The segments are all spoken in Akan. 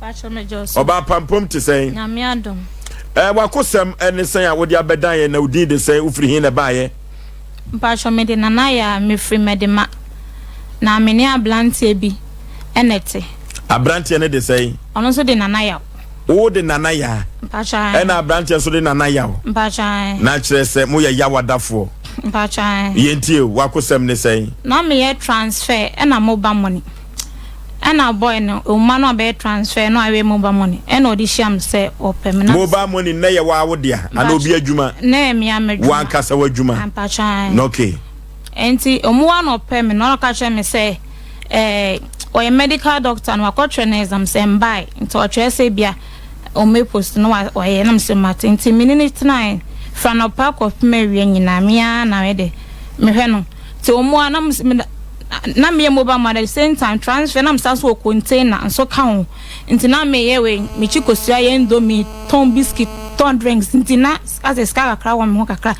Pacho me gye so. Ɔbaa pampom te sɛn? Nyame adom. Ɛɛ wakosɛm ɛne sɛn a wode abɛdan yɛn na wo din de sɛn wofiri he na ɛbaeɛ? Mpacho me de Nana Yaa mefiri Medima na me ne abranteɛ bi ɛna ɛte. Abranteɛ no de sɛn? Ɔno nso de Nana Yaw. Wo de Nana Yaa. Mpacho ae. Ɛna abranteɛ nso de Nana Yaw. Mpacho ae. Na kyerɛ sɛ moyɛ Yawadafoɔ. Mpacho ae. Yɛntie o, wakosɛm ne sɛn? Na meyɛ transfer ɛna moba money. Ɛna boy no ɔma no abɛyɛ transfer na wayɛ mobile money ɛna ɔde hyia me sɛ ɔpɛ me na. Mobile money nnɛ yɛ waa wo dea anaa obi adwuma? Nnɛ yɛ me ara m'adwuma. W'ankasa w'adwuma? Mpakyɛ ae. Okay. Ɛnti ɔmo wa na ɔpɛ me na ɔka kyerɛ me sɛ ɛɛ ɔyɛ medical doctor na wakɔtwerɛ ne exam sɛ mbae nti ɔtwerɛ sɛ bia ɔmo post no wayɛ na me sɛ mate nti me ne no tenae firi anɔpa kɔpem awia nyinaa me ara na me de mehwɛ no. Nti ɔmo a na na meyɛ mobile money at the same time transfer na mesan so wɔ container nso ka ho nti na meyɛ wei mekyi kosua yɛ indomie tɔn biscuit tɔn drinks nti na asɛ sika kakra wɔ me ho kakra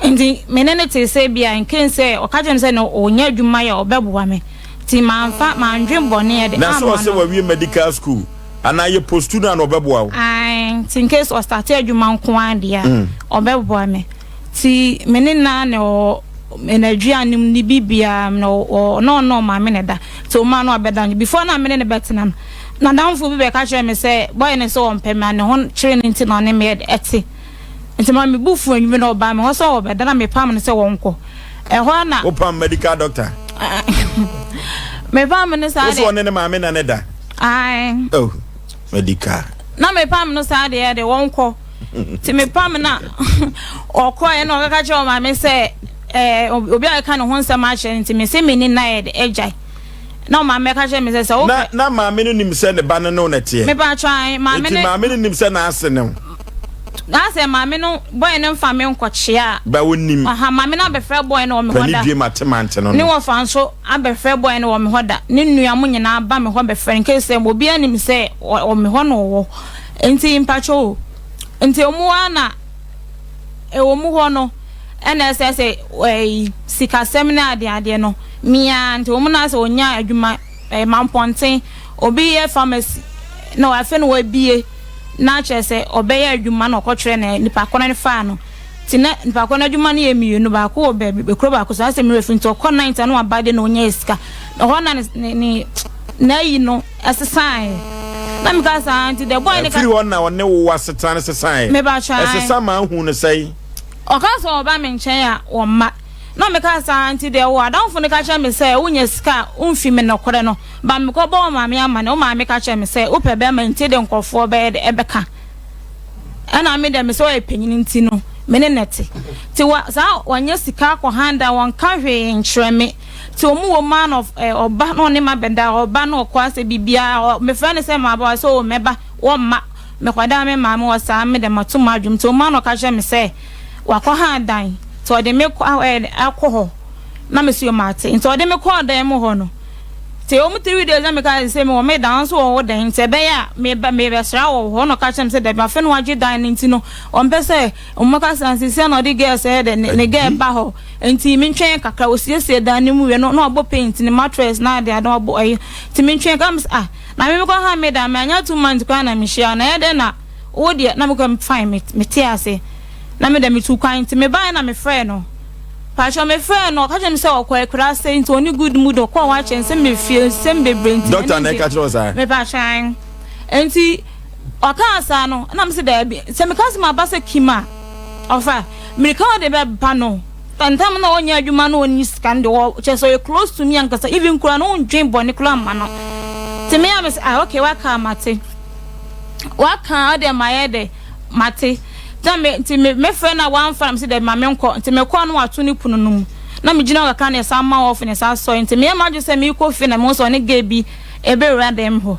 nti me ne no tee sɛ bia nkɛn sɛ ɔka kyerɛ me sɛ na ɔnya adwuma yɛ ɔbɛboa me nti manfa mandwen bɔne ɛde Na sɛ amma ɔsɛ no. wawie medical school anaa yɛ postu no a na ɔbɛboa wo? Ae nti in case ɔstarte adwuma nko ara deɛ a ɔbɛboa me. Nti me ne no ara na ɔwɔ n'aduane mu ne biribiara mu na ɔwɔ na ɔne ɔmaame na ɛda. Nti ɔmaa no abɛda no. Before na me ne no bɛtena no, n'adamfo bi bɛka kyerɛɛ me sɛ boy no sɛ ɔmpɛ me a ne ho kyere no nti na ɔne me ɛte. Nti ma me bo fuu anwummerɛ no ɔbaa me hɔ sɛ ɔrebɛda na mepam no sɛ ɔnkɔ. Ɛhɔ ara na. Wopam medical doctor? Mepam no saa Wo deɛ. so ɔne ne maame na ne da? Ae. Oh, medical. Na mepam no saa deɛ de ɔnkɔ. Nti mepam no a ɔkɔeɛ na ɔkɔka kyerɛɛ ɔmaame sɛ ɛɛ obi a ɔka ne ho nsɛm akyerɛ no nti mese me ne no ayɛ de agyae. Na ɔmaame ka kyerɛ me sɛ sɛ wopɛ. Na na maame no nim sɛ ne ba no ne wo na ɛteɛ. Mepa kyɛw ae maame Nti no. maame no nim sɛ n'ase ne wo. N'asɛ maame no boy no mfa me nkɔkyea a. Ba onim. Aha maame no abɛfrɛ boy no wɔ me hɔ Pani da. due mate mante no Ne no. wɔfa nso abɛfrɛ boy no wɔ me hɔ da. Ne nua mo nyinaa ba me hɔ bɛfrɛ no in case sɛ obiara nim sɛ wɔ me hɔ na ɔwɔ. Nti mpakyɛw o, nti ɔmo ara na ɛwɔ mu hɔ no ɛna ɛsɛ sɛ ɛyi sikasɛm ne adeɛ adeɛ no mia nti wɔn na sɛ onya adwuma ɛɛ mampɔnten obi yɛ pharmacy na afei na wabie na kyerɛ sɛ ɔbɛyɛ adwuma na ɔkɔtwerɛ na nipa koro no faa no nti na nipa koro no adwuma no yɛ mmienu baako wɔ baabi ekuro baako so asɛ mmerɛ fi nti ɔkɔ night na waba de na onya sika na hɔ na ne ne n'ayi no. Ɛsesaeɛ. Na meka saa nti the boy no ka. Ɛfiri hɔ na ɔne wo asetena no sesaeɛ. Mepakyɛ ae. Ɛsesa maa hu no sɛn? Ɔka sɛ ɔba me nkyɛn a ɔmma. Na meka saa nti deɛ wo adamfo no ka kyerɛ me sɛ wonya sika a womfi me nokorɛ no ba mekɔ bɔ wo maame amane wo maame ka kyerɛ me sɛ wopɛ bɛrima nti de nkorɔfoɔ bɛyɛ dɛ ɛbɛka ɛna me deɛ me sɛ ɔyɛ panyini nti no me ne no te nti wa saa wanya sika akɔ han da wɔnka hwee nkyerɛ me Nti ɔmo wɔ mu ara na ɔba na ɔne m'abɛda, ɔba na ɔkɔ asɛ biribiara, mefrɛ no sɛ maba ɔsɛ oo mɛba, wɔmma, mekɔdaa me maame hɔ saa me deɛ mato m'adwene nti ɔmo ara na ɔka kyerɛ me sɛ wakɔ han dan nti ɔde me kɔ akɔ hɔ na me so mate nti ɔde me kɔɔ dan mu hɔ no nti ɔmo 3 days na meka sɛ mewɔ me dan nso wɔ wo dan nti ɛbɛyɛ a meba mebɛsra wɔ hɔ na ɔka kyerɛ me sɛ dabi afei na wagye dan no nti no ɔmpɛ sɛ ɔmo ka sɛ sisi na ɔde girls ɛyɛ dɛ ne girl ba hɔ. Nti mentwɛn kakra, osiesie dan no mu wie no na ɔbɔ paint ne mattress na ade ade ɔbɔ ɛyi nti mentwɛn kakra mese ah na me mekɔ ha me dan manya 2 months koraa na mehyia na ɛyɛ dɛn na wo deɛ na mekɔ fine me mete ase na me deɛ metu kwan nti mebaeɛ na mefrɛɛ no pakyɛ mefrɛɛ no ɔka kyerɛ me sɛ ɔkɔ akuraase nti ɔne good mood ɔkɔɔ hɔ akyɛ nsɛm mefie nsɛm bebree nti Doctor na ɛka kyerɛ wo saa? Mepakyɛ nti ɔkaa saa no na mese daabi sɛ meka sɛ maba sɛ Kim a Ɔfa mirika a ɔde bɛba no ntam na ɔnyɛ adwuma na ɔnni sika no de wɔ kyerɛ sɛ ɔyɛ close to me ankasa even koraa no wondwen bɔne koraa mma no nti me a me sɛ ah okay waka a mate waka a ɔdeɛ mayɛ dɛ mate na me nti me mefrɛ no a wamfa na me sɛ dɛ ma menkɔ nti mekɔɔ no wato ne pono no mu na megyina hɔ kakra na ɛsan ma off na ɛsan sɔre nti meyɛ m'adwene sɛ merekɔ fie na mehu sɛ ɔne gay bi ɛbɛwura dɛm hɔ.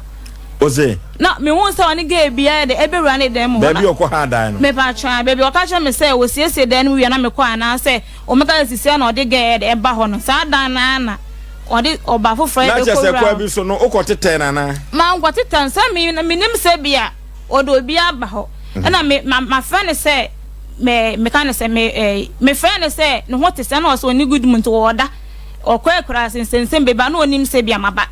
Ose. Na mehuu sɛ ɔne gay bi ayɛ dɛ ɛbɛwura ne dan mu hɔ. Baabi a ɔkɔ haa dan no. Mepakyɛw a, baabi a ɔka kyerɛ me sɛ wɔsiesie dan no mu wie a na mekɔ anaasɛ wɔka sɛ sisi a na ɔde gay ayɛ dɛ ɛba hɔ no, saa dan no ara na ɔde ɔba foforɔ Na ayɛ dɛ kyerɛ sɛ kɔwura kwan hɔ. bi so no wokɔ tetɛɛ no anaa? Mankɔ tetɛ no, sɛ me menim sɛ bi a ɔde obi aba hɔ. Ɛna me ma mafrɛ no sɛ me meka no sɛ me ɛɛ mefrɛ no sɛ ne ho te sɛn na ɔsɛ ɔnni good mu nti ɔɔda. Ɔkɔ akuraase nsɛnsɛm bebree a na ɔnim sɛ bi a maba.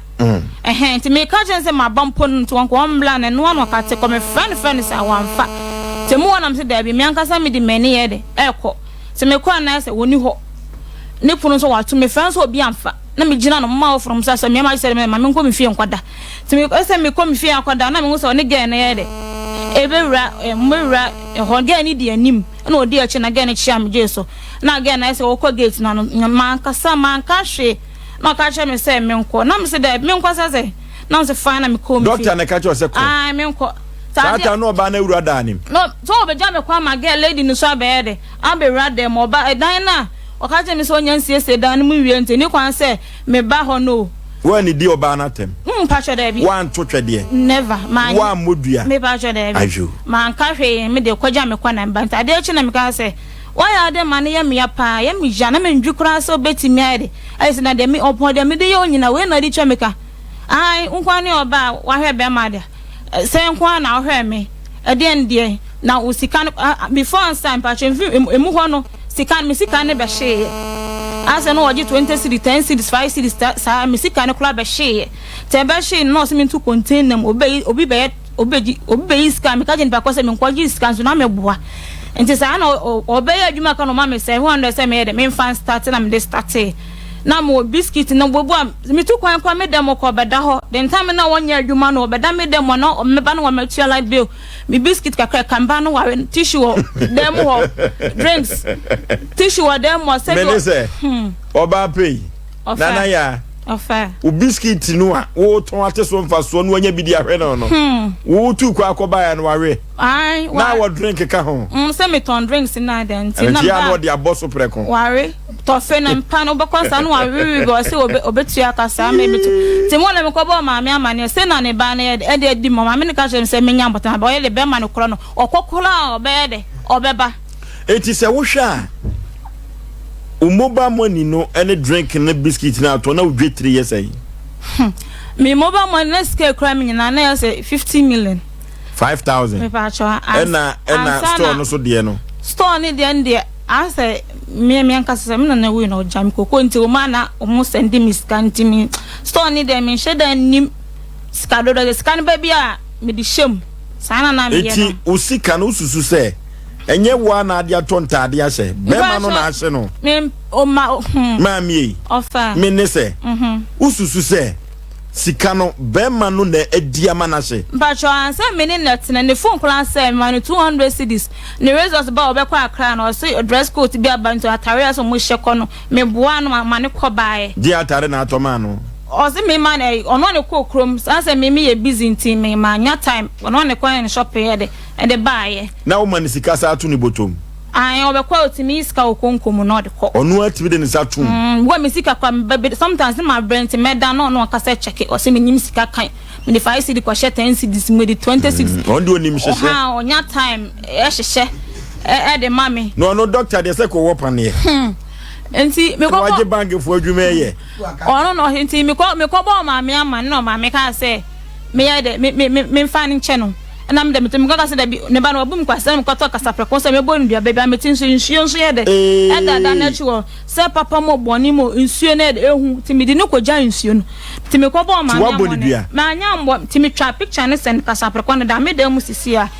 Ɛhɛn, nti meka kyerɛ no sɛ maba mpo no, nti wɔnkɔ wɔmbra no, ɛno ara na ɔka te kɔ, mefrɛ no frɛ no saa wamfa. Nti emu hɔ na mese daabi, me ankasa mede m'ani yɛ dɛ ɛrekɔ. Nti mekɔ a na ayɛ sɛ wɔnni hɔ. Ne pono nso wɔato, mefrɛ nso obi amfa. Na megyina no, moma wɔfrɛ mo sɛ asɛ me ama sɛ ma menkɔ me fie nkɔda. Nti me sɛ mekɔ me fie akɔda na mehu sɛ ɔne girl no yɛ dɛ ɛbɛwura, mobɛwura ɛhɔ, girl no di anim ɛna ɔdi akyi na girl no kyea me gyee so. Na girl no ayɛ sɛ ɔkɔ gate no ano, mankasa manka hwee. Na ɔka kyerɛ me sɛ menkɔ. Na mese daabi menkɔ sɛ sɛ. Na mese fine na mekɔɔ me fie. Doctor na ɛka kyerɛ sɛ kɔ. Ae menkɔ. Saa time na ɔbaa no awura dan no mu. No sɛ ɔbɛgya me kwan ma girl lady no so abɛyɛ dɛ abɛwura dan mu. Ɔba ɛdan no a ɔka kyerɛ me sɛ ɔnya nsiesie dan no mu nwie nti ɛni kwan sɛ meba hɔ no o. Woannidi ɔbaa no atɛm? Mpakyɛ daabi. Woanto twɛdeɛ? Never. Manyɛ. Woammɔ dua? Mepakyɛ daabi. Ayo. Manka hwee me deɛ kɔgya me kwan na meba nti adeɛ kye na meka sɛ Wayɛ ade ma no yɛ me ya paa, ɛyɛ me ya na mendwe koraa sɛ obetumi ayɛ de ayɛ sɛ na deɛ me ɔpɔn deɛ mede yɛ wo nyinaa wei na ɔde tua me ka. Ae, wo nko ara ne ɔbaa a wahwɛ bɛrima de sɛ nko ara na wohwɛɛ me ɛdeɛn deɛ na wo sika no before ansa mpakyɛ mfi emu hɔ no sika no me sika no bɛhyeeɛ asɛ no wɔgye 20 cedis 10 cedis 5 cedis saa me sika no koraa bɛhyeeɛ tɛ ɛbɛhyee no na ɔsɛ mentu container mu obi bɛyɛ Obi beyi sika a, meka kyerɛ nipa korɔ sɛ menkɔgye sika nso na meboa. Nti saa na ɔbɛyɛ adwuma ka na ɔma me 700 sɛ meyɛ dɛ memfa nstarte na mede startee. Na mewɔ biscuit na bobu a metu kwan kɔ me dɛm kɔ ɔbɛda hɔ. The time na wɔnyɛ adwuma no ɔbɛda me dɛm hɔ na meba na wɔatua light bill. Me biscuit kakra ka meba no ware tissue wɔ dɛm hɔ drinks tissue wɔ dɛm hɔ sɛbi. Mene sɛ ɔbaa pɛ yi. Nana Yaa, wo biskit no a wotɔn ate so mfasoɔ no wanya bi de ahwɛ no no, hmm. wotu kɔ akɔbaeɛ no wawe. Na wɔ drink ka ho. Mm, sɛ metɔn drinks na dɛn nti. Na ba ɔde abɔ so prɛko. Ware tɔfe na mpa no wobɛkɔ saa no wawewe bi ɔsɛ obetua ka saa mɛ metu. Nti mo na mekɔbɔɔ maame amaneɛ sɛ na ne ba no ɛde adi ma maame no ka kyerɛ me sɛ menya mbɔtena ba ɔyɛ de bɛma no korɔ no ɔkɔ koraa ɔbɛyɛ dɛ ɔbɛba. Enti sɛ wohwɛ a Wo mobile money no ne drink ne biscuit no atɔ na wo dwetire yɛ sɛn? Hmm. Me mobile money na sika ekura me nyinaa na yɛ sɛ 50 million. 5000. Me pa cho. Ɛna ɛna store no so deɛ no. Store ne deɛ no deɛ asɛ me me ankasa sɛ me nana wui na ɔgya me koko nti wɔn a na wɔn sɛnde me sika nti me store ne deɛ me nhyɛ da nnim sika dodo sɛ sika no ba bi a me de hyɛ mu saa na na meyɛ no. Eti wo sika no wosusu sɛ Ɛnyɛ wo ara na ade atɔ ntaade ahyɛ. Bɛrima no na ahye no. Maame ei, me ne sɛ, wosusu sɛ sika no bɛrima no na adi ama no ahye? Mpakyɛw ansa me ne no tena ne phone koraa sɛ mema no 200 cedis ne results ba a ɔbɛkɔ Accra no ɔse dress coat bi aba nti atare a ɛsɛ ɔmo hyɛ kɔ no me boaa no ma no kɔ baeɛ. Deɛ atare na atɔ maa no? Ɔse me ma no ɔno na ɛkɔɔ kurom saa sɛ me meyɛ busy nti me mannya time ɔno na ɛkɔ ne shopping yɛ de. de baeɛ. Na woma no sika saa to ne bɔtɔ mu? Ae, ɔbɛkɔ a ɔtumi yi sika wɔ konko mu na ɔde kɔ. Ɔno ara tumi de ne nsa to mu? Mm, wɔ me sika koraa, meba bi, sometimes ne mabrɛ nti mɛda na ɔno ankasa kyɛke, ɔse mennim sika kan, mede 5 cedi kɔhyɛ 10 cedis mu, mede 20 cedis. Mm, ɔno deɛ ɔnim hyehyɛ. Ɔha, ɔnya time ɛhyehyɛ ɛde ma me. Na ɔno doctor deɛ sɛ kɔwɔ paneɛ. Hmm, nti mekɔbɔ. Wagye bankfoɔ adwuma ɛyɛ. Ɔno no, nti mekɔ mekɔbɔɔ maame ama no na maame kaa sɛ meyɛ dɛ me me me memfa no nkyɛ no. Ɛna me de mete mekɔka sɛ dabi ne ba no wabu me kwasea na mekɔtɔ kasaprɛko sɛ mɛbɔ no dua baabi a mete nso nsuo nso yɛ dɛ ɛda da no akyi hɔ sɛ papa mu bɔne mu nsuo no yɛ dɛ ehu nti mede no kɔgya nsuo no nti mekɔbɔɔ maame amɔne manya mbɔ nti metwa picture no sɛn kasaprɛko no da me dan mu sisi a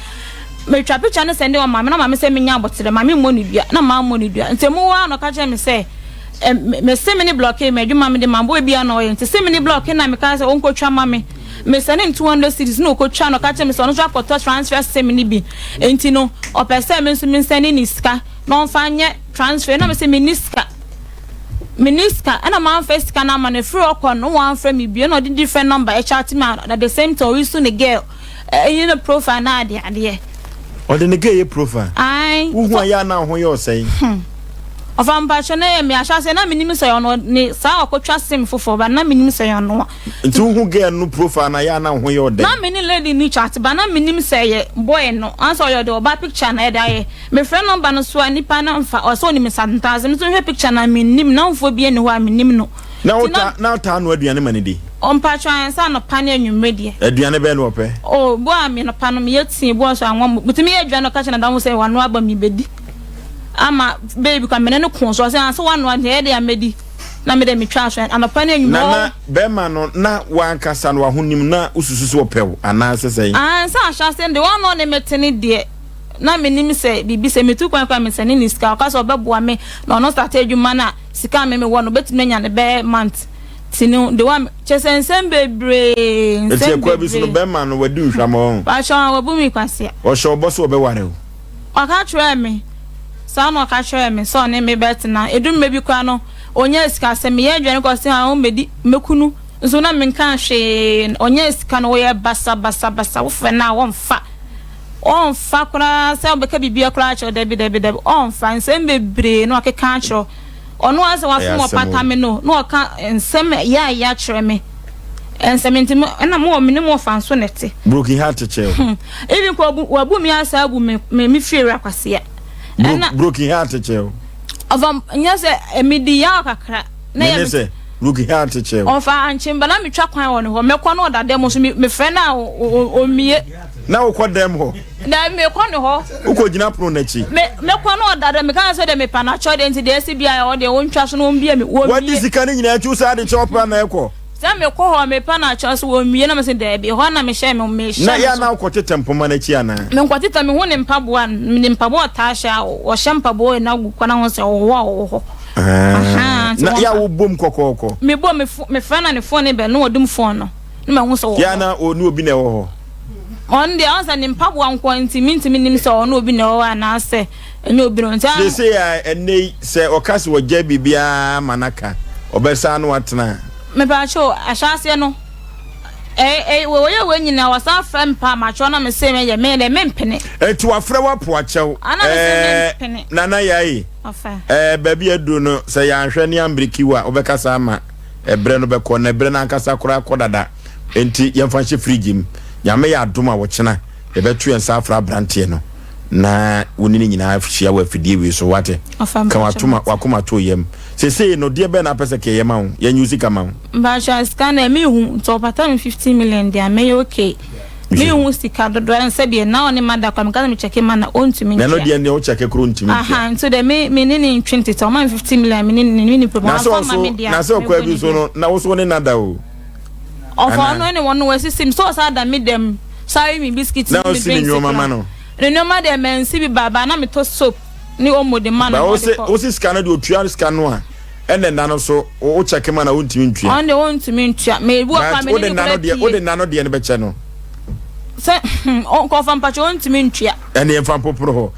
metwa picture no sɛn de wɔ maame na maame sɛ menya aboterɛ maame mmɔ no dua na mammɔ no dua nti emu hɔ a na ɔka kyerɛ me sɛ mese me ne blɔke m'adwuma mede mabɔ ebi a na ɔyɛ nti se me ne blɔke na meka sɛ ɔnkɔtwa ma me Me sɛne no 200 cedis na ɔkɔtwa na ɔka kyerɛ me sɛ ɔno nso akɔtɔ transfer sim no bi nti no ɔpɛ sɛ me nso me nsɛne ne sika na ɔmfa nyɛ transfer na me sɛ menni sika menni sika ɛna mamfa sika no ama no ɛfiri ɔkɔ no wamfrɛ me bio na ɔde different number ɛkyate me at the same time ɔyi so ne girl ɛyi ne profile na ade adeɛ ɔde ne girl yɛ profile ae wohu ayɛ a na ho yɛ ɔsɛe hmm. Ɔfa mpakyɛ na yɛ me ahyɛ na menim sɛ ɔno ne saa ɔkɔtwa sim foforɔ ba na menim sɛ ɔno Nti wohu girl no profile no a yɛ a na wo ho yɛ wo dɛn? Na me ne lady no chat but na menim sɛ ɛyɛ boy no ansa ɔyɛ ɔde ɔbaa picture na ɛde ayɛ. Me frɛ number no so a nipa no nfa ɔsɛ onim Nsantaase me nso mehwɛ picture no a mennim namfoɔ biara nni hɔ a menim no. Na Nti na wota na wotaa noa aduane ma no di? Mpakyɛw ansa anɔpa ne anwummere deɛ. Aduane bɛn na ɔpɛ? Oh bo a me anɔpa no meyɛ tea bo a nso anwa metumi yɛ aduane na ɔka kyerɛ nadamfo sɛ wanoa aba mebɛdi ama baby kwa mene no ko so ɔsɛ ansa wanoa deɛ ɛyɛ dɛ a mɛdi. Na me de metwaa so anɔpa ne anwummerɛ. Nana, bɛrima no na w'ankasa no w'ahonim na wosusu sɛ ɔpɛ wo anaasɛ sɛn? Aane, sɛ ahyɛaseɛ no deɛ wɔn a ɔne me te no deɛ na menim sɛ biribi sɛ metu kwan koraa mesɛne ne sika, ɔka sɛ ɔbɛboa me na ɔno starte adwuma no a sika a me mewɔ no ɔbɛtumi anya no bɛyɛ month ti no de wa kyɛ sɛ nsɛm bebree Eti nsɛm ɛkwan bi so no bebree. bɛrima no wadi nhwamɔ ɔho? Pakyɛ wabu me kwasea. Ɔhyɛ wo bɔ sɛ ɔbɛware wo? Ɔka kyerɛɛ me, saa na ɔka kyerɛɛ me sɛ ɔne me bɛtena. Ɛdu mmerɛ bi koraa no, ɔnyaa sika. Sɛ meyɛ aduane koraa ɔse aa ɔmmɛdi, mɛku no. Nso na menkaa hwee. Ɔnyaa sika no, ɔyɛ basabasabasa. Wofrɛ no a, ɔmfa. Ɔmfa koraa sɛ wobɛka biribiara koraa akyerɛ wo, dabi, dabi, dabi, ɔmfa. Nsɛm bebree na ɔkeka akyerɛ wo. Ɔno ara sɛ Ɛyɛ wafom asɛm ɔpata o. me no, na ɔka nsɛm yaayaa kyerɛ me. Ɛnsɛ me nti me ɛna mo wɔ me ne mo ɔfa nso na ɛte. Broken heart kyɛ o. Even kɔ wabu wabu me asa abu me me me fie wura kwasea. Ɛna broken heart kyɛ o. Ɔfa nyɛ sɛ me di yaw kakra. Na yɛ me sɛ broken heart kyɛ o. Ɔfa ankye mba na me twa kwan wɔ ne hɔ mɛkɔ na ɔda dɛm so me me frɛ na omie. Na wokɔ dɛm hɔ. Na mekɔ ne hɔ. Wokɔ gyina pono n'akyi. Me mekɔ na ɔda dɛm meka sɛ deɛ mepa no akyɛw deɛ nti deɛ ɛsi bia ɔdeɛ wɔntwa so na wɔmbie me wɔmbie. Wadi sika no nyinaa akyi wo saa de kyɛw paa na ɛkɔ. Sɛ mekɔ hɔ mepa no akyɛw so wɔmmie na mese daabi ɛhɔ na mehyɛ me mehyɛ Na yɛ a na wokɔ tetɛ mpoma no akyi anaa? Menkɔ tetɛ mehu ne mpaboa no ne mpaboa ɔtaa hyɛ a ɔhyɛ mpaboa na gu kwan ho sɛ ɔwɔ hɔ a ɔwɔ hɔ. Ahaa na yɛ a wobom kɔkɔɔkɔ. Mebom mefrɛ na ne phone bɛn na ɔdum phone no na mahu sɛ ɔwɔ hɔ. Yɛ a na ɔne obi na ɛwɔ hɔ. Ɔno deɛ ɔn sɛ ne mpaboa nko nti mentumi nnim sɛ ɔne obi na ɛwɔ hɔ anaasɛ ɛnyɛ obi na nti. Seesei a ɛnnɛ yi sɛ ɔka sɛ ɔgyae biribiara ma no aka ɔbɛsan ne wo atena a. Mepaakyɛw ahyɛaseɛ no ɛ ɛ wɔyɛ wei nyinaa wɔsan frɛ me paa makyɛw na mese meyɛ me deɛ mempene. Nti wafrɛ wo apo akyɛw Ana mese ɛɛ mempene. Nana Yae Ɔfa. ɛɛ baabi a aduru no sɛ yɛanhwɛ ne ambreki wo a wobɛkasa ama ɛberɛ no bɛkɔ na ɛberɛ no ankasa koraa kɔ dada. Enti yɛmfa nhyɛ fridge mu. Nyame yɛ adom a ɔkyena yɛbɛto yɛn nsa afrɛ abranteɛ no na wo ne no nyinaa ahyia wɔ afidie wei so wate? Ka w'atoma w'akoma to yam. Sesei no deɛ bɛn na apɛ sɛ kɛyɛ ma wo? Yɛnyi wo sika ma wo. Mpakyɛw sika no deɛ menhu nti ɔpata me 15 million deɛ a mɛyɛ okay. Menhu sika dodoɔ ɛne sɛdeɛ na ɔne mada koraa meka sɛ me kyɛke ma na ɔntumi Na ɛno ntua. deɛ neɛ wo kyɛke koraa ɔntumi ntua. Ahaa nti deɛ me me ne no ntwe ntete ɔma me 15 million a me ne no menni problem Na sɛ wamfa amma me ɔso deɛ a na sɛ mɛbɔ ɔkwan bi ne so dua. no na wo so wo ne no ada o. Ɔfa Anaa? ɔno ne wɔn no wɔasisi me sɛ ɔsan da me dɛm sare me biscuit Na ne me ɔsi ne drinks nneɛma koraa ma no. Ne nneɛma deɛ mansi bi ba ba na metɔ soap ne omo de ma no Ba na wo ɔde se kɔ. wo se sika no deɛ otua sika no a ɛna nna no so wo check ma na wontumi ntua. Ɔno deɛ ɔntumi ntua me ebi wɔ But koraa me wode ne ne nna no koraa deɛ wode pie. nna no deɛ no bɛkyɛ no. Sɛ hmm ɔnkɔfa mpakyɛ ɔntumi ntua. Ɛne yɛmfa mpoporo hɔ.